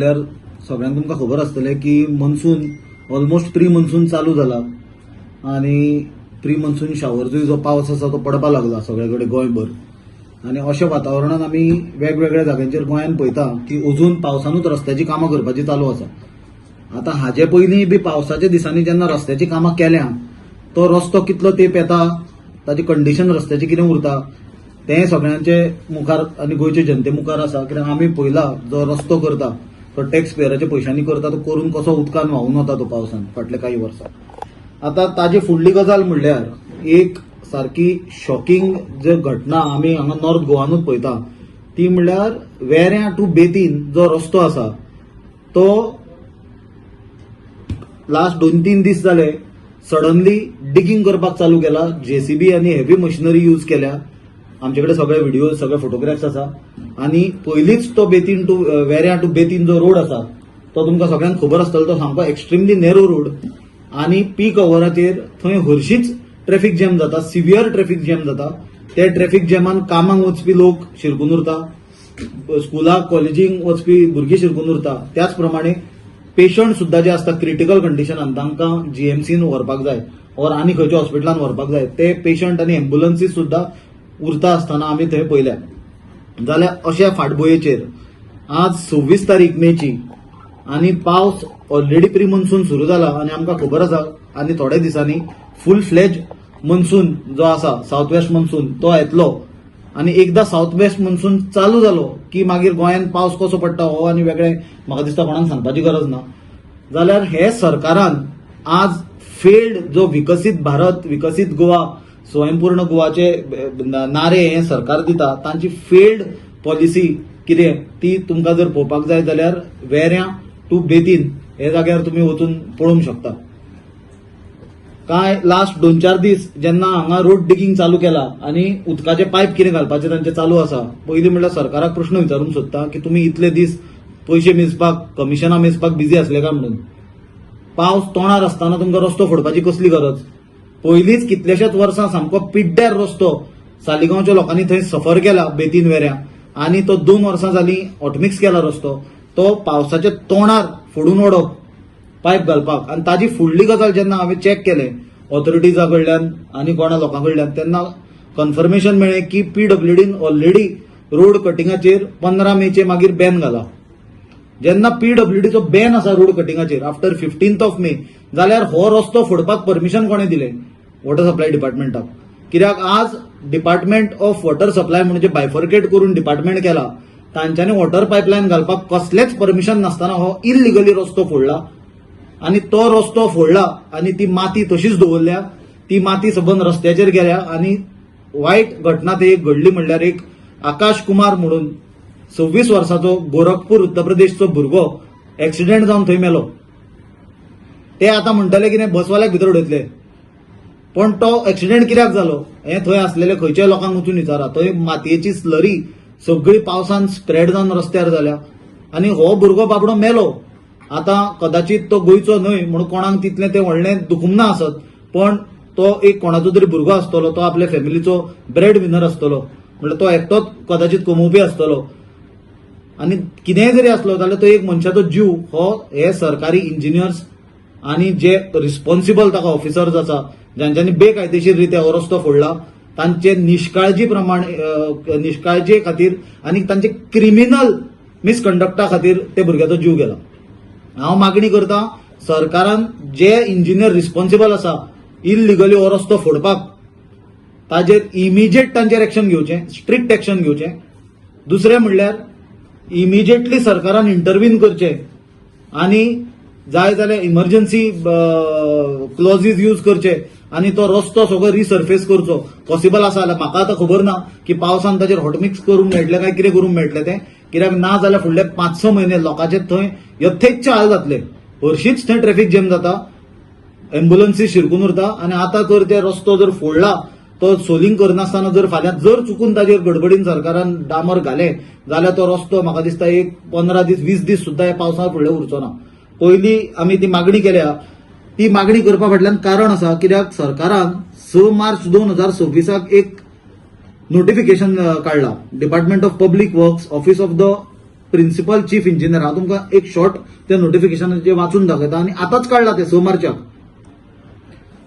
म्हणल्यार सगळ्यांक तुमकां खबर आसतलें की मन्सून ऑलमोस्ट प्री मन्सून चालू जाला आनी प्री मन्सून शावरचोय जो पावस आसा तो पडपाक लागला सगळे कडेन गोंयभर. आनी अशा वातावरणान आमी वेगवेगळ्या जाग्यांचेर गोंयांत पळयता की अजून पावसानूच रस्त्याची कामां करपाची चालू आसा. आतां हाजे पयलीं बी पावसाच्या दिसांनी जेन्ना रस्त्याची कामां केल्या, तो रस्तो कितलो तेंप येता, ताची कंडिशन रस्त्याची कितें उरता, तें सगळ्यांचे मुखार आनी गोंयचे जनते मुखार आसा. कित्याक आमी पळयला, जो रस्तो करता तो टॅक्स पेयराच्या पयशांनी करता, तो करून कसो उदकान व्हांवून वता तो पावसान फाटले कांय वर्सां. आतां ताजी फुडली गजाल म्हणल्यार एक सारकी शॉकिंग जे घटना आमी हांगा नॉर्थ गोवानूच पळयता, ती म्हणल्यार वेऱ्यां टू बेतीन जो रस्तो आसा तो लास्ट 2-3 दीस जाले सडनली डिगींग करपाक चालू केला. जेसीबी आनी हेवी मशिनरी यूज केल्या. आमचे कडेन सगळे व्हिडिओ, सगळे फोटोग्राफ्स आसा. आनी पयलींच तो बेतीन टू वेऱ्यां टू बेतीन जो रोड आसा तो तुमकां सगळ्यांक खबर आसतलो, तो सामको एक्स्ट्रिमली नॅरो रोड आनी पीक अवराचेर थंय हरशीच ट्रॅफिक जॅम जाता, सिवियर ट्रॅफिक जॅम जाता. ते ट्रॅफिक जॅमान कामाक वचपी लोक शिरकून उरता, स्कुलाक कॉलेजींक वचपी भुरगीं शिरकून उरता. त्याच प्रमाणे पेशंट सुद्दां जे आसता क्रिटिकल कंडिशनान, तांकां जीएमसीन व्हरपाक जाय ऑर आनी खंयच्या हॉस्पिटलान व्हरपाक जाय, ते पेशंट आनी एम्बुलन्सीस सुद्दां उरता आसतना आमी थंय पळयल्या. जाल्यार अशा फाटभुंयेचेर आज 26 तारीख मेची आनी पावस ऑलरेडी प्री मन्सून सुरू जाला आनी आमकां खबर आसा आनी थोड्या दिसांनी फूल फ्लेज मन्सून जो आसा, सावथ वेस्ट मन्सून, तो येतलो. आनी एकदां सावथ वेस्ट मन्सून चालू जालो की मागीर गोंयांत पावस कसो पडटा हो आनी वेगळें म्हाका दिसता कोणाक सांगपाची गरज ना. जाल्यार हे सरकारान आज फेल्ड जो विकसीत भारत, विकसीत गोवा, स्वयंपूर्ण गोवाचे नारे हे सरकार दिता, तांची फेल्ड पॉलिसी कितें ती तुमकां जर पळोवपाक जाय जाल्यार वेऱ्यां टू बेतीन हे जाग्यार तुमी वचून पळोवंक शकता. काय लास्ट 2-4 दीस जेन्ना हांगा रोड डिगींग चालू केला आनी उदकाचे पायप कितें घालपाचे तांचे चालू आसा, पयलीं म्हणल्यार सरकाराक प्रश्न विचारूंक सोदता की तुमी इतले दीस पयशे मेजपाक, कमिशनां मेजपाक बिजी आसले काय म्हणून? पावस तोंडार आसतना तुमकां रस्तो फोडपाची कसली गरज? पयलींच कितलेशेच वर्सां सामको पिड्ड्यार रस्तो सालिगांवच्या लोकांनी थंय सफर केला बेतीन वेऱ्यां आनी तो 2 वर्सां जालीं हॉटमिक्स केला रस्तो. तो पावसाच्या तोंडार फोडून उडोवप पायप घालपाक. आनी ताजी फुडली गजाल, जेन्ना हांवें चॅक केलें ऑथॉरिटीजा कडल्यान आनी कोणा लोकां कडल्यान, तेन्ना कन्फर्मेशन मेळ्ळें की पीडब्ल्यूडीन ऑलरेडी रोड कटिंगाचेर 15 मेचे मागीर बॅन घाला. जेन्ना पीडब्ल्यूडीचो बॅन आसा रोड कटिंगाचेर आफ्टर 15th of May, जाल्यार हो रस्तो फोडपाक परमिशन कोणें दिलें वॉटर सप्लाय डिपार्टमेंटाक? कित्याक आज डिपार्टमेंट ऑफ वॉटर सप्लाय म्हणजे बायफर्केट करून डिपार्टमेंट केला, तांच्यांनी वॉटर पायपलायन घालपाक कसलेंच परमिशन नासतना हो इलिगली रस्तो फोडला. आनी तो रस्तो फोडला आनी ती माती तशीच दवरल्या. ती माती सबंद रस्त्याचेर गेल्या आनी वायट घटना ती एक घडली म्हणल्यार एक आकाश कुमार म्हणून 26 वर्साचो गोरखपूर, उत्तर प्रदेशचो भुरगो एक्सिडेंट जावन थंय मेलो. ते आतां म्हणटले कितें, बसवाल्याक भितर उडयतले. पण तो एक्सिडेंट कित्याक जालो हें थंय आसलेले खंयच्याय लोकांक वचून विचारा. थंय मातयेची स्लरी सगळी पावसान स्प्रेड जावन रस्त्यार जाल्या आनी हो भुरगो बाबडो मेलो. आतां कदाचित तो गोंयचो न्हय म्हणून कोणाक तितलें तें व्हडलें दुखूंक ना आसत, पण तो एक कोणाचो तरी भुरगो आसतलो, तो आपल्या फॅमिलीचो ब्रेड विनर आसतलो, म्हणल्यार तो एकटोच कदाचित कमोवपी आसतलो. आनी कितेंय जरी आसलो जाल्यार तो एक मनशाचो जीव हो हे सरकारी इंजिनियर्स आनी जे रिस्पॉन्सिबल ताका ऑफिसर्स आसा, जांच्यांनी बेकायदेशीर रित्या हो रस्तो फोडला, तांचे निष्काळजी प्रमाण निष्काळजे खातीर आनी तांचे क्रिमिनल मिसकंडक्टा खातीर ते भुरग्याचो जीव गेला. हांव मागणी करता, सरकारान जे इंजिनियर रिस्पॉन्सिबल आसा इलिगली हो रस्तो फोडपाक, ताजेर इमिजिएट तांचेर एक्शन घेवचें, स्ट्रिक्ट एक्शन घेवचें. दुसरें म्हणल्यार इमिजिएटली सरकारान इंटरवीन करचें आनी जाय जाल्यार इमर्जन्सी क्लॉजीज यूज करचे आनी तो रस्तो सगळो रिसर्फेस करचो. पॉसिबल आसा जाल्यार. म्हाका आतां खबर ना की पावसान ताचेर हॉटमिक्स करूंक मेळटलें काय कितें करूंक मेळटलें तें. कित्याक ना जाल्यार फुडले 5-6 म्हयने लोकांचे थंय यथेच्छ हाल जातले. हरशींच थंय ट्रॅफिक जॅम जाता, एम्बुलन्सी शिरकून उरता आनी आतां जर ते रस्तो जर फोडला, तो सोलिंग करनासतना जर फाल्यां जर चुकून ताजेर गडबडीन सरकारान डांबर घालें जाल्यार तो रस्तो म्हाका दिसता एक 15 दीस, 20 दीस सुद्दां ह्या पावसा फुडले उरचो ना. पयलीं आमी ती मागणी केल्या. ती मागणी करपा फाटल्यान कारण आसा, कित्याक सरकारान 6 मार्च 2026 एक नोटिफिकेशन काडला, Department of Public Works, Office of the principal chief engineer, हांव तुमकां एक शॉर्ट ते नोटिफिकेशनाचें वाचून दाखयता आनी आतांच काडला ते 6 मार्चाक.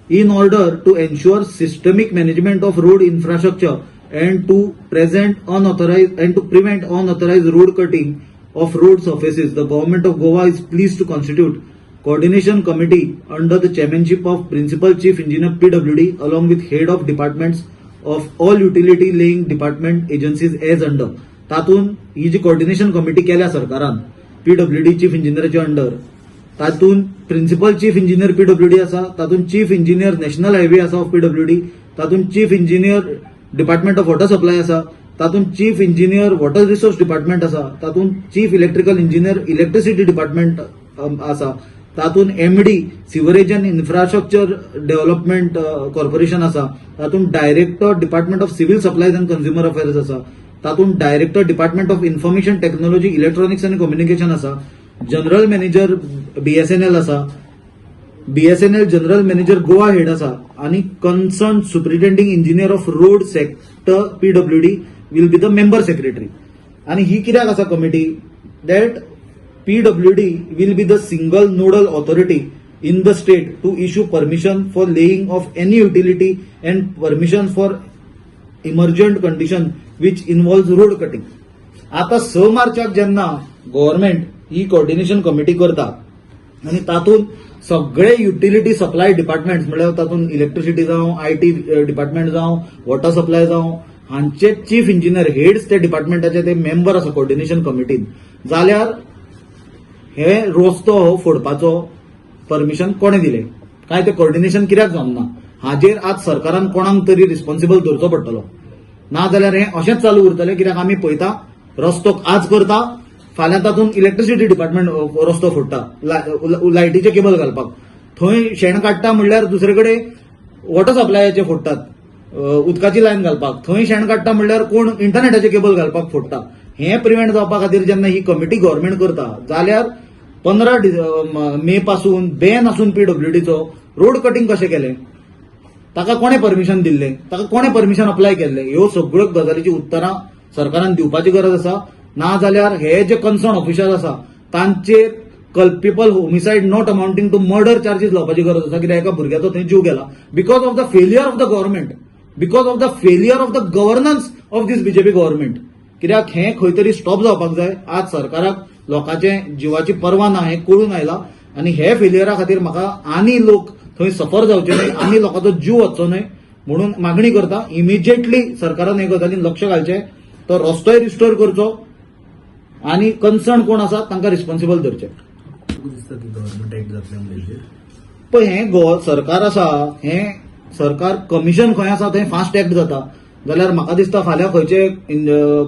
In order to ensure systemic management of road infrastructure and to present unauthorized and to prevent unauthorized road cutting of road surfaces, the Government of Goa is pleased to constitute coordination committee under the chairmanship of Principal Chief Engineer PWD along with head of departments of all utility laying department agencies as under. तातूंत ही जी coordination committee केल्या सरकारान PWD chief इंजिनियराच्या under, तातूंत principal chief engineer PWD आसा, तातूंत chief engineer national highway आसा of PWD, तातूंत Chief Engineer Department of Water Supply आसा, तातूंत Chief Engineer Water Resource Department आसा, तातूंत Chief Electrical Engineer Electricity Department आसा, तातूंत MD Sewerage and Infrastructure Development Corporation आसा, तातूंत Director Department of Civil Supplies and Consumer Affairs आसा, तातूंत Director Department of Information Technology, Electronics and Communication आसा, general manager BSNL आसा, BSNL General Manager Goa head आसा आनी concern Superintending Engineer of Road Sector PWD will be the member secretary. आनी ही कित्याक आसा committee? That PWD will be the single nodal authority in the state to issue permission for laying of any utility and permission for emergent condition which involve road cutting. आता 6 मार्चाक जेन्ना government ही coordination committee करता आनी तातूंत सगळे utility supply department, म्हणल्यार तातूंत electricity जावं, IT department जावं, वॉटर सप्लाय जावं, हांचे चीफ इंजिनियर हेड्स ते डिपार्टमेंटाचे ते मेंबर आसा कॉर्डिनेशन कमिटीन, जाल्यार हे रस्तो हो फोडपाचो परमिशन कोणें दिलें काय? ते कॉर्डिनेशन कित्याक जावंक ना? हाजेर आज सरकारान कोणाक तरी रिस्पॉन्सिबल धरचो पडटलो. ना जाल्यार हें अशेंच चालू उरतलें, कित्याक आमी पळयता, रस्तो आज करता, फाल्यां तातूंत इलेक्ट्रिसिटी डिपार्टमेंट रस्तो फोडटा लायटीचे केबल घालपाक. थंय शेण काडटा म्हणल्यार दुसरे कडेन वॉटर सप्लायाचे फोडटात उदकाची लायन घालपाक. थंय शेण काडटा म्हणल्यार कोण इंटरनेटाचे केबल घालपाक फोडटा. हें प्रिव्हेंट जावपा खातीर जेन्ना ही कमिटी गव्हर्मेंट करता, जाल्यार 15 मे पासून बॅन आसून पीडब्ल्यूडीचो रोड कटिंग कशें केलें? ताका कोणें परमिशन दिल्लें? ताका कोणें परमिशन अप्लाय केल्लें? ह्यो सगळ्यो गजालीची उत्तरां सरकारान दिवपाची गरज आसा. ना जाल्यार हे जे कन्सर्न ऑफिसर आसा तांचेर culpable homicide not amounting to murder charges लावपाची गरज आसा, कित्याक एका भुरग्याचो थंय जीव गेला because of the failure of the government, because of the failure of the governance of this BJP government. कित्याक हें खंय तरी स्टॉप जावपाक जाय. आज सरकाराक लोकांचे जिवाची पर्वा ना हें कळून आयला आनी हे फेलियरा खातीर म्हाका आनी लोक थंय सफर जावचे न्हय आनी लोकांचो जीव वचचो न्हय म्हणून मागणी करता, इमिजिएटली सरकारान हे गजालीन लक्ष घालचें, तो रस्तोय रिस्टोर करचो आनी कन्सर्न कोण आसा तांकां रिस्पॉन्सिबल धरचें. तुका दिसता की गव्हर्मेंट एक्ट जातलें म्हणजेर? पळय, हें गोवा सरकार आसा, हें सरकार कमिशन खंय आसा थंय फास्ट एक्ट जाता. जाल्यार म्हाका दिसता फाल्यां खंयचे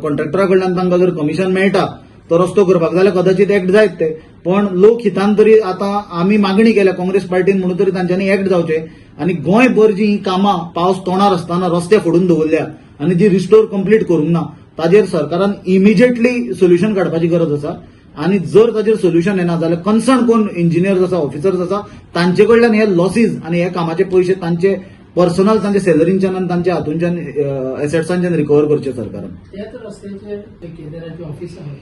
कॉन्ट्रॅक्टरा कडल्यान तांकां जर कमिशन मेळटा तो रस्तो करपाक, जाल्यार कदाचित एक्ट जायत ते. पण लोकहितान तरी आतां आमी मागणी केल्या काँग्रेस पार्टीन, म्हणून तरी तांच्यांनी एक्ट जावचें. आनी गोंयभर जी ही कामां पावस तोंडार आसतना रस्ते फोडून दवरल्या आनी जी रिस्टोर कंप्लीट करूंक ना, ताजेर सरकारान इमिजिएटली सोल्युशन काडपाची गरज आसा. आनी जर ताजेर सोल्युशन येना जाल्यार कन्सर्न कोण इंजिनियर्स आसा, ऑफिसर्स आसा, तांचे कडल्यान हे लॉसीज आनी हे कामाचे पयशे तांचे पर्सनल तांचे सॅलरींच्यान आनी तांच्या हातूंच्यान एसेट्सांच्यान रिकवर करचे सरकारान. त्याच रस्त्याचेर ते केदाराचे ऑफिस आहा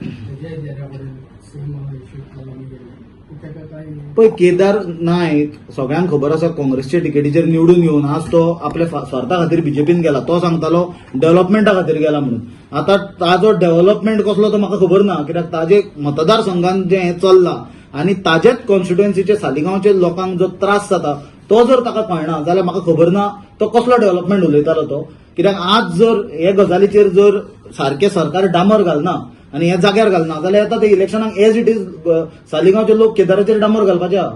तेज्या देरा कडेन सेम इश्यू आमी गेल्ले, ताका काय? पळय, केदार नायक सगळ्यांक खबर आसा, काँग्रेसच्या तिकेटीचेर निवडून येवन आज तो आपल्या स्वार्था खातीर बीजेपीन गेला. तो सांगतालो डेव्हलपमेंटा खातीर गेला म्हणून. आतां ताजो डेव्हलपमेंट कसलो तो म्हाका खबर ना, कित्याक ताजे मतदारसंघान जें हें चल्लां आनी ताजेच कॉन्स्टिट्युएन्सीचे सालिगांवचे लोकांक जो त्रास जाता तो जर ताका कळना जाल्यार म्हाका खबर ना तो कसलो डेव्हलपमेंट उलयतालो तो. कित्याक आज जर हे गजालीचेर जर सारकें सरकार डामर घालना आनी हे जाग्यार घालना जाल्यार येता ते इलेक्शनाक एज it is सालिगांवचे लोक केदाराचेर डामर घालपाचे आहा.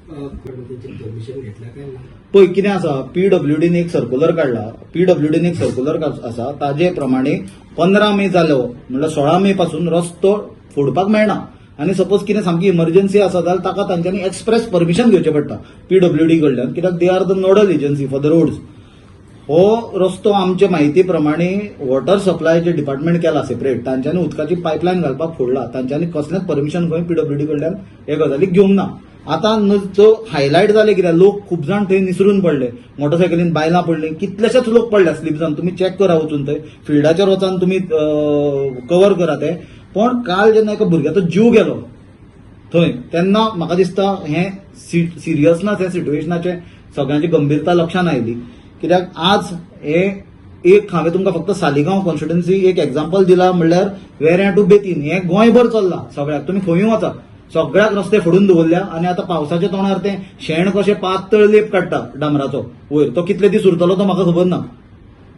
तेंचे परमिशन घेतला काय ना? पळय, कितें आसा, पीडब्ल्यूडीन एक सर्क्युलर काडला. पीडब्ल्यूडीन एक सर्क्युलर आसा, ताजे प्रमाणे 15 मे जालो म्हणल्यार 16 मे पासून रस्तो फोडपाक मेळना आनी सपोज कितें सामकी इमर्जन्सी आसा जाल्यार ताका तांच्यांनी एक्सप्रेस परमिशन घेवचें पडटा पीडब्ल्यूडी कडल्यान, कित्याक they are the nodal agency for the roads. हो रस्तो आमचे म्हायती प्रमाणे वॉटर सप्लाय जे डिपार्टमेंट केला सेपरेट, तांच्यांनी उदकाची पायपलायन घालपाक फोडला. तांच्यांनी कसलेंच परमिशन खंय पीडब्ल्यूडी कडल्यान हे गजालीक घेवंक ना. आतां जो हायलायट जाले कित्याक लोक खूब जाण थंय निसरून पडले, मोटरसायकलीन बायलां पडली, कितलेशेच लोक पडले स्लीप जावन. तुमी चॅक करा वचून, थंय फिल्डाचेर वचान तुमी कवर करा ते. पण काल जेन्ना एका भुरग्याचो जीव गेलो थंय, तेन्ना म्हाका दिसता हें सिरियसनस हें सिट्युएशनाचें सगळ्यांची गंभीरता लक्षांत आयली. कित्याक आज हे एक हांवें तुमकां फक्त सालिगांव कॉन्स्टिट्युन्सी एक एग्जाम्पल दिला, म्हणल्यार वेऱ्यां टू बेतीन हें गोंयभर चल्लां. सगळ्याक तुमी खंयूय वचा, सगळ्याक रस्ते फोडून दवरल्या आनी आतां पावसाच्या तोंडार तें शेण कशें पातळ लेप काडटा डांबराचो वयर, तो कितले दीस उरतलो तो म्हाका खबर ना.